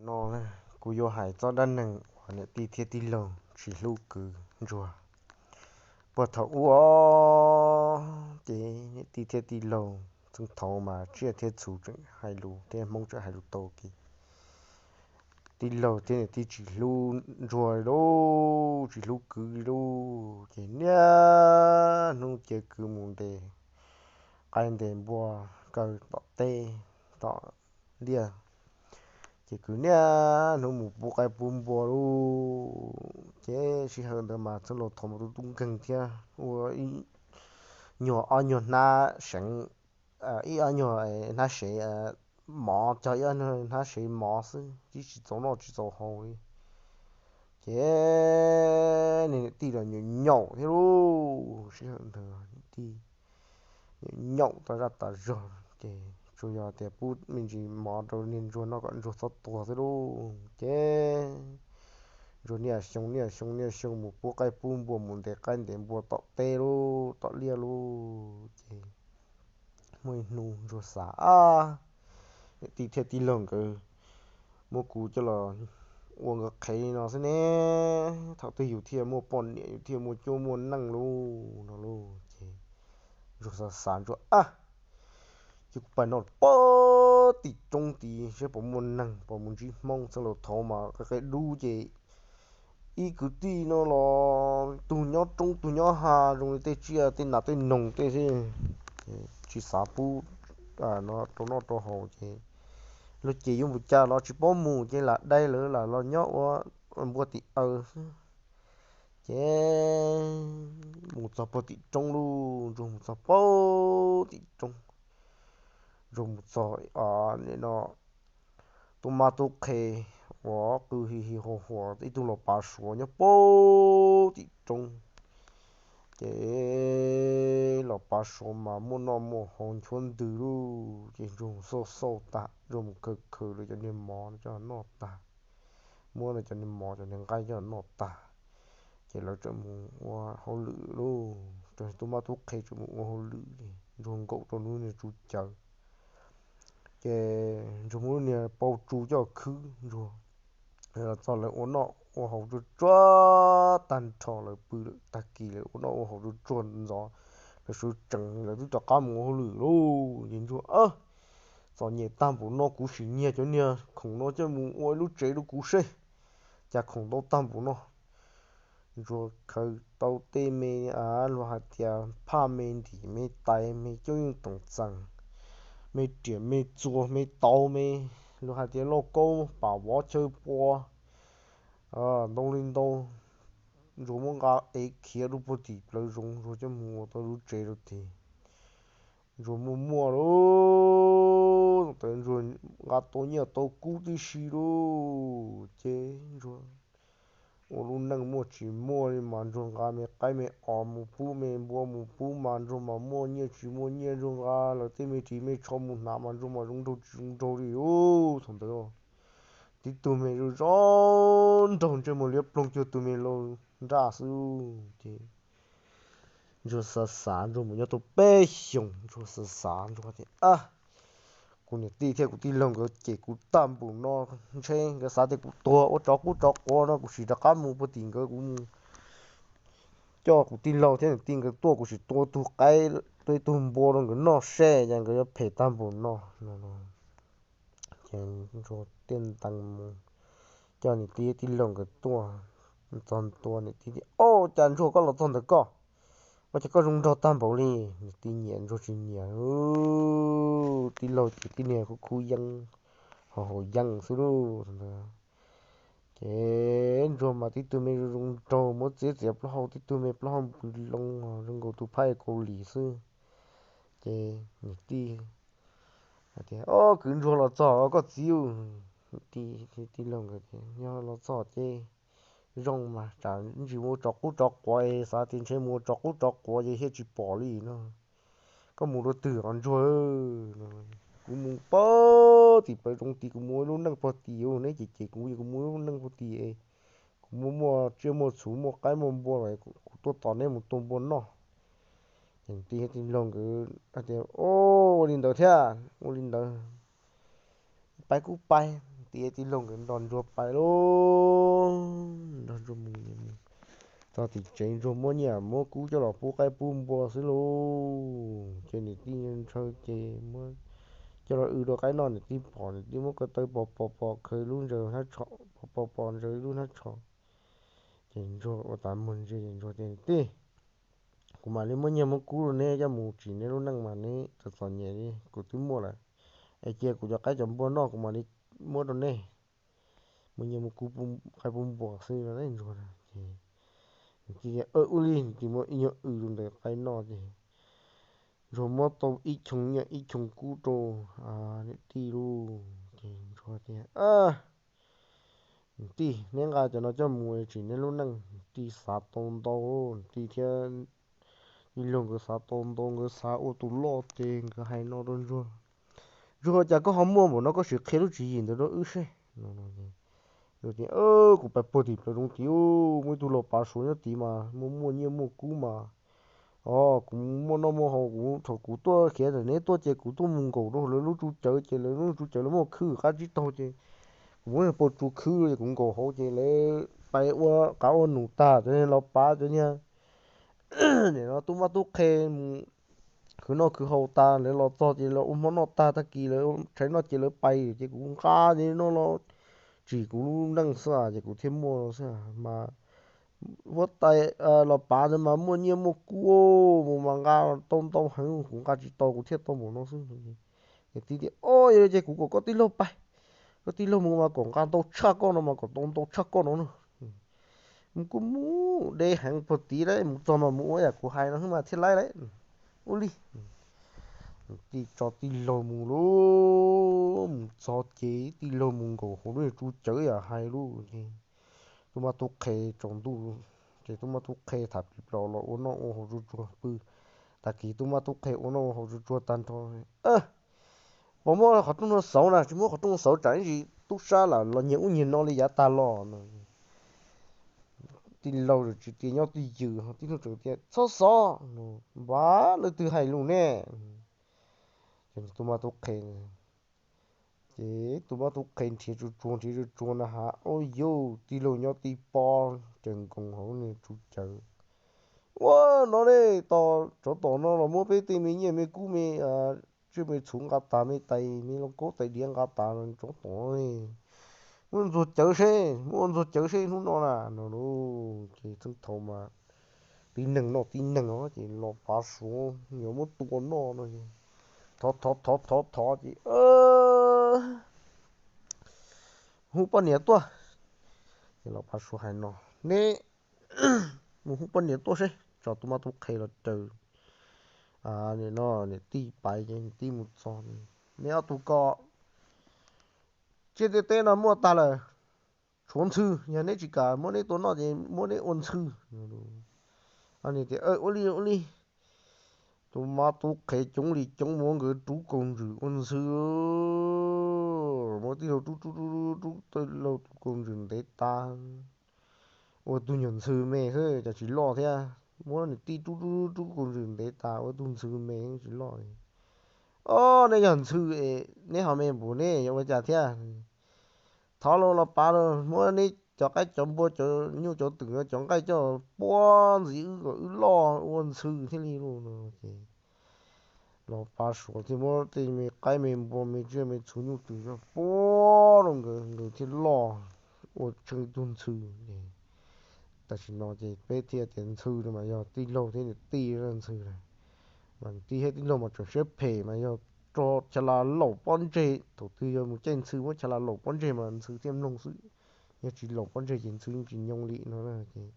No kuv yuav hais txog dab neeg uas niam tij thiab tij laug tsis hlub kwv ntsuag. Puag thaum ub os, ces niam tij thiab tij laug txheej thaud mas tsiaj thiab txhu tseem hais lus thiab Hmoob tseem hais lus tau kev. Tij laug thiab niam tij tsis hlub ntsuag li lauj, tsis hlub kwv li lauj, ces niaj hnub cia kwv mus ntes qaib ntes npua kaw tom teb tom liaj. Ces kwv niaj hnub mus pub qaib pub npua lauj. Ces sij hawm ntawd mas Txheej Laus Thov mas tub tub nkeeg thiab ua ib nyuag ob nyuag hnab seev, ib ob nyuag hnab sev mov, cog ib ob nyuag hnab sev mov xwb, tib tsis txaus noj tsis txaus haus li. Ces niag niam tij los nyaum nyaum thiab lauj, sij hawm ntawd niam tij nyaum nyaum tas zaj tas zog, ces tsuas yog tias pub me ntsis mov rau niag ntsuag noj kom ntsuag txhob tuag xwb lauj. Ces ntsuag niaj xyoo niaj xyoo niaj xyoo mus pub qaib pub npua, mus ntes qaib ntes npua tom teb lauj, tom liaj lauj. Ces muaj ib hnub ntsuag xav, ab, niam tij thiab tij laug nkawd muab kuv coj los ua nkawd qhev li no xwb ne, thaum twg yus thiaj muaj poj niam, yus thiaj muaj cuab muaj neej lauj no lauj. Ces ntsuag xav xav ntsuag, ab, ces kuv pais noj pem tim roob tid saib puas muaj neeg, puas mus ntsib Hmoob. Txheej Laus Thov mas qe qe dub, ces ib kwv tij no los tus nyob roob tus nyob hav, zoo li tej tsiaj tej nas tej noog tej xwb, tsis xav pub rau noj rau haus. Ces luag ces yuav mus cas los tsis paub mus, ces lam dai lawv lam los nyob ua npua tim aws xwb. Ces mus txog puag tim roob lauj, ntsuag mus txog puag tim roob, ntsuag mus txog no tub mab tub qhe uas qw hi hi hua hua, ib tug los pav suav nyob puag tim roob. Ces los pav suav mas muaj noj muaj haus nchuav ntws lauj. Ces ntsuag mus xauj xauj tag, ntsuag mus khaws khaws lawv cov niag mov coj noj tag, muab lawv cov niag mov cov niag nqaij coj noj tag, ces lawv tseem mus ua hauj lwm lauj. Tub mab tub qhe tseem mus ua hauj lwm, ces ntsuag nkaum rau lub niag tsu cawv, ces ntsuag muab lub niag pau tsu coj khwb ntsuag. Txog lawv ua noj ua haus tsuag tsuag tag nrho, lawv pw lawm tag kis lawv ua noj ua haus tsuag tsuag ntxov, lawv sawv tsees lawv twb rov qab mus ua hauj lwm lauj. Ces ntsuag, txom nyem tag npaum no, kuv sim nyiag cov niag khoom no coj mus ua ib lub tsev rau kuv seb, cas khoom ntau tag npaum no. Ntsuag khaws tau tej me, luag hais tias phaj me ntim me tais me coob yeej toom txees, me riam me txuas me tau me, luag hais tias lauj kaub pam vov chaw pua, ntau li ntau. Ntsuag muab nqa ev khiav rau puag tim plawv zoov, ntsuag coj mus ua tau lub tsev rau tid. Ntsuag muaj muaj lauj, ntawd ntsuag nqa tau nyiaj tau kub tib si lauj. Ces ntsuag ua lub neej muaj tsis muaj li mas ntsuag nqa me qaib me os mus pub, me npua mus pub mas ntsuag mas muaj nyiaj, tsis muaj nyiaj ntsuag nqa lawv tej me ris me tsho mus hnav mas ntsuag mas zoo nraug tsis zoo nraug li lauj. Thaum ntawd tib tug me zoo zoo nraug ntsej muag liab ploog cuag tus me laus nraj xwb. Ces ntsuag xav xav, ntsuag mus nyob tau peb xyoos, ntsuag xav xav ntsuag tias, ab, kuv niam tij thiab kuv tij laug nkawd cem kuv tag npaum no, ntshe nkawd xav tias kuv tuag ua tsov qub tsov quav no, kuv sim rov qab mus puag tim nkawd, kuv mus coj kuv tij laug thiab niam tij nkawd tuaj, kuv sim tua tug qaib, tua ib tug npua rau nkawd noj seb, cas nkawd yuav phem tag npaum no. Ces ntsuag tiaj ntees mus coj niam tij tij laug nkawd tuaj. Txog ntua niam tij tias, o, cas ntsuag koj los txog ntawm koj, ua cas koj zoo nraug tag npaum li? Niam tij nyiam ntsuag tsis nyiam. Tij laug ces tib niag khub khub yeeb, haus haus yeeb xwb lauj. Ces ntsuag mas tib tug me zoo zoo nraug, muab txiav txiav plaub hau, tib tug me plaub hau npws loo zoo nkaus tus phab Kaus Lim xwb. Ces niam tij hais tias, o, kwv ntsuag los txog koj txiv. Tij laug nkawd tias, yog los txog ces zoo mas, tsam ntsis mus ua tsov qub tsov quav, xav tias ntshe mus ua tsov qub tsov quav ces thiaj tsis pom li no. Koj mus rau twg os ntsuag? Kuv mus puag tim plawv zoov tid, kuv mus ua lub neej puag tim, neb cem cem kuv, kuv mus ua lub neej puag tim, kuv muaj muaj tsiaj muaj txhu muaj qaib muaj npua lawm, kuv tuaj tos neb mus tua npua noj. Ces tij thiab tij laug nkawd hais tias, o, ua li ntawd thiab, ua li ntawd, pais kuj pais. tij thiab tij laug nkawd nrog Ntsuag pais lauj. Nrog Ntsuag mus mus txog tim tsev, Ntsuag muab nyiaj muab kub coj los pub qaib pub npua xwb lauj. Ces niam tij ntshaw ces muab coj los w rau qaib noj, niam tij pom, niam tij muab ko taw pos pos pos khaws lub ntsaws hnab tsho, pos pos pos ntsaws lub hnab tsho. Ces Ntsuag ua tas muag ntsia ces Ntsuag tias, Tij, kuv mam li muab nyiaj muab kub rau neb coj mus tsim neb lub neej mas neb txom txom nyem li kuv twb muaj lawm. Es cia kuv cov qaib cov npua noj kuv mam li muab rau nej. Muab nyiaj muab kub, qaib pub npua xwb no Ntsuag. Ces niam tij tias, Ua li. Niam tij muab ib nyuag w rau ntawm qaib noj ces Ntsuag muab tau ib choo nyiaj ib choo kub rau niam tij lauj. Ces Ntsuag tias, Tij, neb nqa cov no coj mus tsim neb lub neej. Tij xav tau ntau, tij thiab tij laug nkawd xav tau ntau, nkawd xav ua tus loj ces nkawd hais no rau Ntsuag, Ntsuag, cas koj ho muaj npaum no, koj sim qhia lub tswv yim ntawd rau wb seb. Ntsuag tias, Kuv pais puag tim plaws zoov tid, muaj ib tug lau pav Suav nyob tid mas muaj muaj nyiaj muaj kub mas, o, kuv muaj noj muaj haus, kuv thaum kuv tuaj khiav ntawm neb tuaj ces kuv tuaj mus nkaum rau lawv lub tsu cawv ces lawv lub tsu cawv lawv muaj khwb qab tsib taug ces kuv muab pau tsu khwb ces kuv nkaum hauv ces lawv pais ua qav ua num tag cov niag lau pav cov niag nim no tub mab tub qhe mus khwv noj khwv haus tas lawv los txog ces lawv ua hmo noj tag, tag kis lawv tshaib noj ces lawv pais ces kuv nqa ces no los tsim kuv lub neej xwb ces kuv thiaj muaj xwb mas. Huab tais lau pav ntawd mas muaj nyiaj muaj kub mus mas nqa tau ntau heev, kuv nqa tsis tau kuv thiaj tau npaum no xwb. Niam tij tias, O, yog li ces kuv kom koj tij laug pais, koj tij laug mus mas kom nqa ntau tshaj koj no mas kom tau ntau tshaj koj no na. Mus kuj mus deb heev puag tid lawm, mus txog mas mus ua yam kuv hais no xwb mas thiaj laib lawm. Ua li, tij tso tij laug mus lauj, mus txog ces tij laug mus nkaum hauv lub tsu cawv yam hais lauj ces tub mab tub qhe tsaus ntuj ces tub mab tub qhe tham plis plos los ua noj ua haus tsuag tsuag pw. Tag kis tub mab tub qhe ua noj ua haus tsuag tsuag tag nrho, Puas muab qhov rooj no xauv na? Tsis muab qhov rooj xauv tsam ib ntsis tub sab lam los nyiag ub nyiag no li yav tag los no. Tij laug tsis tias nyob twj ywm, tij laug tseem tias, Txhob xauv, npav leej twg hais lus ne? Ces tub mab tub qhe, ces tub mab tub qhe nrhiav tsuag tsuag nrhiav tsuag tsuag na has, Ub yauj, tij laug nyob tij pob caws nkoos hauv nws tsu cawv. Ua no ne, tos tsov tom no los muab peb tej me nyiaj me kub me tsiaj me txhu nqa tas, me tais me lauj kaub tais diav nqa tas, tsov tom no ne. Muab ntxuag cawv seb, muab ntxuag cawv seb hnub no na no lauj. Ces txheej thaum mas tib neeg noj tib neeg os, ces los pav Suav yuav muab tua noj no es thov thov thov thov thov ces hu poj niam tuaj. Ces los pav Suav hais no, Neb mus hu poj niam tuaj seb. Tso tub mab tub qhe los raws no niam tij pais ces niam tij mus txog, Neb ob tug ko, tsiaj tej teb no muaj tag lawm, tshuav ntxhw, yog neb tsis kam muab neb tua noj ces muab neb ua ntxhw. Niam tias, Ua li ua li. Tub mab tub qhe coob li coob muab nkawd rub kaus ntswm ua ntxhw. Muab tij laug rub rub rub rub, tij laug tus kaus ntswm ntev tas ua tug nyuag ntxhw me xwb, cas tsis loj thiab. Muab niam tij rub rub rub kaus ntswm ntev tas ua tug ntxhw me tsis loj. Ob, neb yog ntxhw es neb ho me npaum ne, yuav ua cas thiab? Thov lauj, los pav lauj, muab neb cov qaib cov npua cov nyuj cov twm cov nqaij coj puab ntxiv wb kom wb loj ua ntxhw thiaj li lauj no ces los pav Suav thiaj muab tej me qaib me npua me tsiaj me txhu nyuj twm coj puab rau nkawd, nkawd thiaj loj ua tseeb tug ntxhw. Tam sim no ces peb thiaj tias ntxhw no mas yog tij laug thiab niam tij ntxhw lawm. Mas niam tij thiab tij laug mas tseem siab phem mas yog rau chaw la laum pob ntseg, thaum twg yog mus caij ntxhw muab chaw la laum pob ntseg mas ntxhw thiaj mloog xwb. Yog tsis laum pob ntseg ces ntxhw yeej tsis nyoo li no ces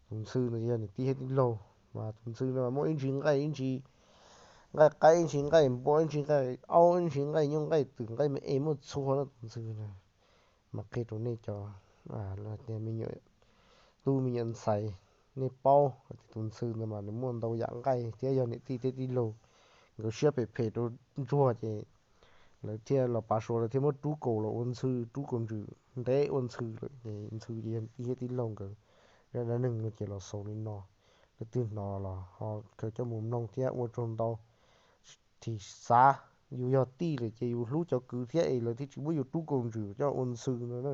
tus ntxhw no yog niam tij thiab tij laug. Mas tus ntxhw no mas muaj ib ntsis nqaij, ib ntsis nqaij qaib, ib ntsis nqaij npua, ib ntsis nqaij aub, ib ntsis nqaij nyuj nqaij twm, nqaij me es muaj txhua no tus ntxhw no. Mas qhia rau nej cov me nyuam tub me nyuam ntxhais, nej paub tias tus ntxhw ntawd mas nws muaj ntau yam nqaij thiab yog niam tij thiab tij laug nkawd siab phem phem rau ntsuag ces lawv thiaj los pav Suav lawv thiaj muab rub kaus los ua ntxhw, rub kaus ntswm ntev ua ntxhw lawm ces ntxhw ces yog niam tij thiab tij laug nkawd zaj dab neeg no ces los xaus li no. Leej twg hnov los ho khaws coj mus mloog thiab ua tsaug ntau. Thim xav Yus yog tij lawm ces yus hlub cov kwv thiab es lawv thiaj tsis muab yus rub kaus ntsws coj ua ntxhw no na.